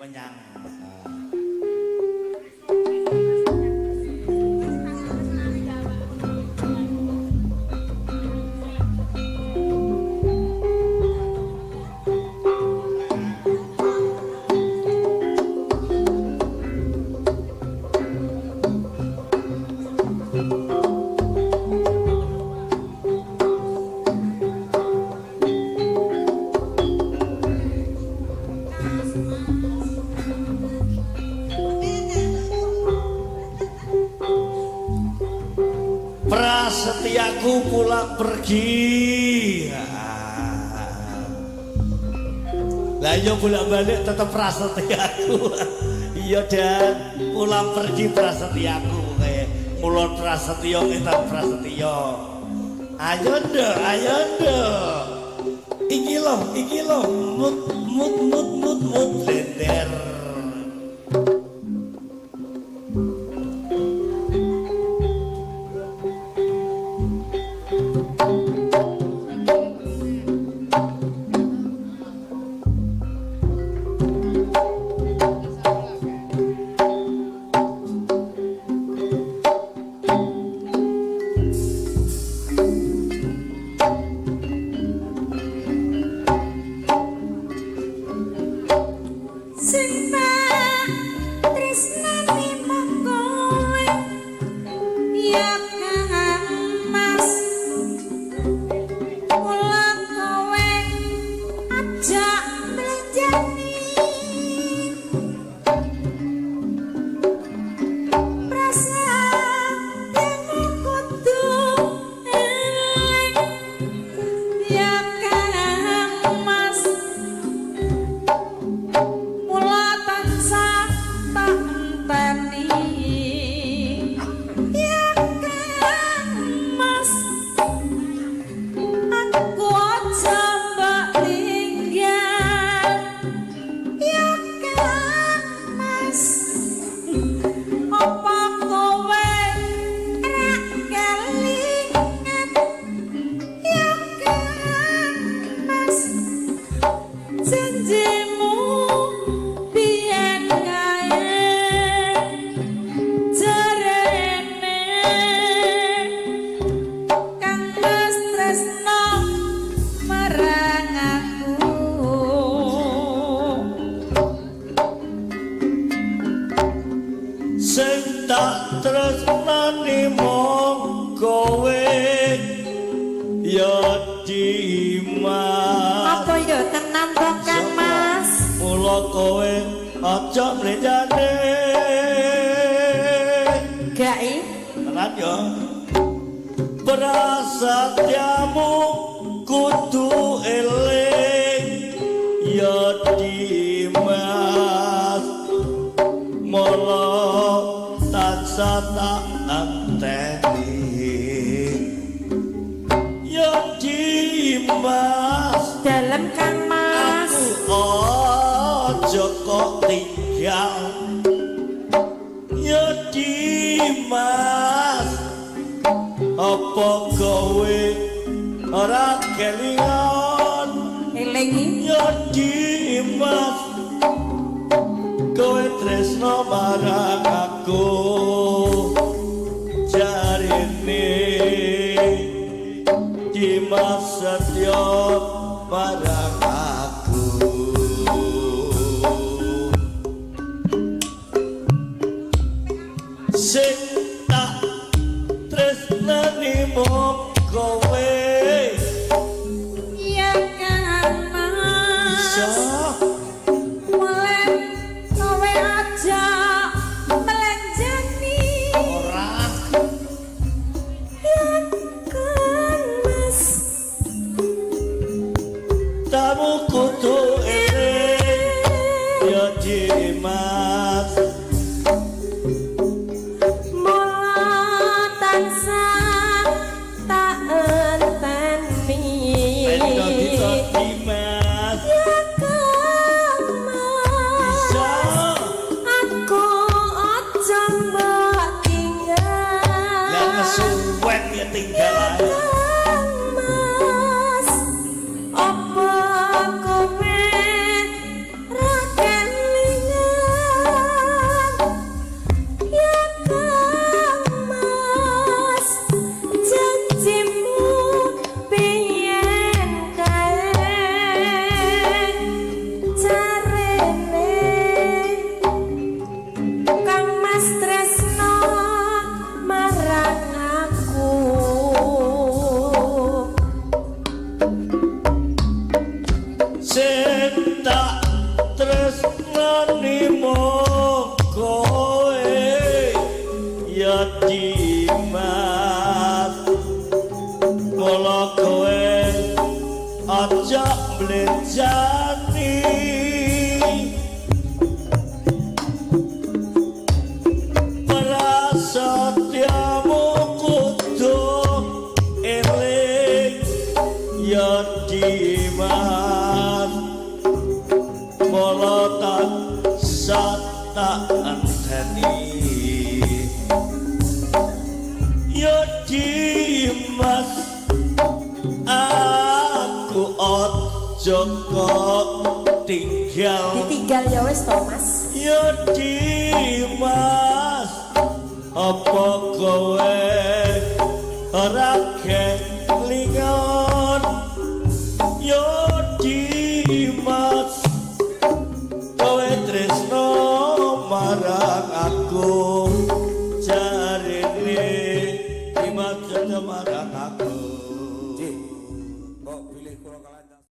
Menyang. Prasetyaku pulang pergi. Lah iya bolak-balik tetep prasetyaku. Iya Dan, pulang pergi prasetyaku kayak mulon prasetyo ngetan prasetyo. Ayo nduk, ayo nduk. Iki loh, mut mut mut mut mut blender. Sing tak tresnani mung kowe ya Kang Mas, mula kowe aja mlenjani prasetyamu kudu eling ya Kang Mas, mula tansah tak enteni ya Kang Mas, aku aja mbok tinggal ya Kang Mas, apa kowe ra kelingan ya Kang Mas, janjimu biyen kae jarene Kang Mas tresno marang aku. Sing tak tresnani mung kowe ya Dimas. Apa ya tenan to Kang Mas? Mula kowe aja mlenjane. Gak i? Tenan ya. Prasetyamu kudu eling ya Dimas. Mula tansah tak enteni ya Dimas. Dalem Kang Mas. Aku aja kok tinggal ya Dimas, apa kowe ora kelingan Elingi ya Dimas, kowe tresno marang aku jarine Dimas setya marang aku. Sing tak tresnani mung kowe ya Kang Mas. Bisa. Mulai kowe aja melenjani Ora. Ya Kang Mas. Tamu kudu eling ya Dimas. Mula tansah tak enteni Bendo dito Dimas. Ya Kang Mas. Bisa. Aku aja mbok tinggal. Lah kesuwen ya tinggal ae. Kang Mas, apa kowe ra kelingan Tresnani mung kowe ya Dimas. Mula kowe aja mlenjani. Prasetyamu kudu eling ya Dimas. Mula tak tak enteni ya Dimas. Aku aja kok tinggal. Ditinggal ya wis to, Mas. Ya Dimas, apa kowe ora kelingan? Ya Dimas, kowe tresno marang aku.